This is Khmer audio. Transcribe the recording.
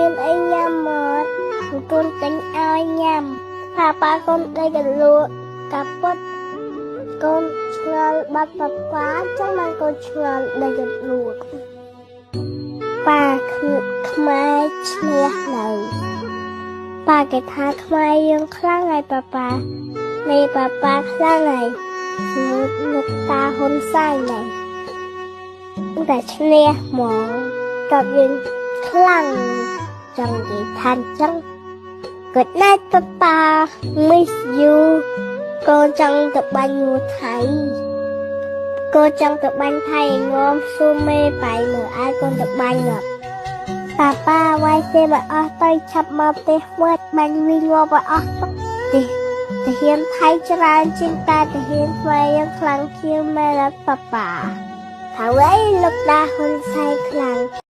មានអីញ៉ាំមកកូនទិញឲ្យញ៉ាំប៉ាប៉ាកូនដេកកលក់កាពុតកូនឆ្ងល់បាត់ប៉ាប៉ាចឹងបានកូនឆ្ងល់ដេកកលក់ប៉ាខ្មែរឈ្នះនៅប៉ាគេថាខ្មែរយើងខ្លាំងហើយប៉ាប៉ាមេប៉ាប៉ាខ្លាំងហើយជាមួយលោកតាហ៊ុនសែននេះតែឈ្នះហ្មងតបយើងខ្លាំងចង់និយាយថាអញ្ចឹង Good night ប៉ាប៉ា miss you កូនចង់ទៅបាញ់ងូថៃកូនចង់ទៅបាញ់ថៃឲ្យងំស៊ូមេបៃមើលឲ្យកូនទៅបាញ់ងាប់ប៉ាប៉ាវាយសេមកអស់ទៅឆាប់មកផ្ទះវិញបាញ់វិញងាប់ឲ្យអស់ទៅទាហានថៃច្រើនជាងតែទាហានខ្មែរយើងខ្លាំងជាងមែនអត់ប៉ាប៉ាថាអ្វីលោកតាហ៊ុនសែនខ្លាំង។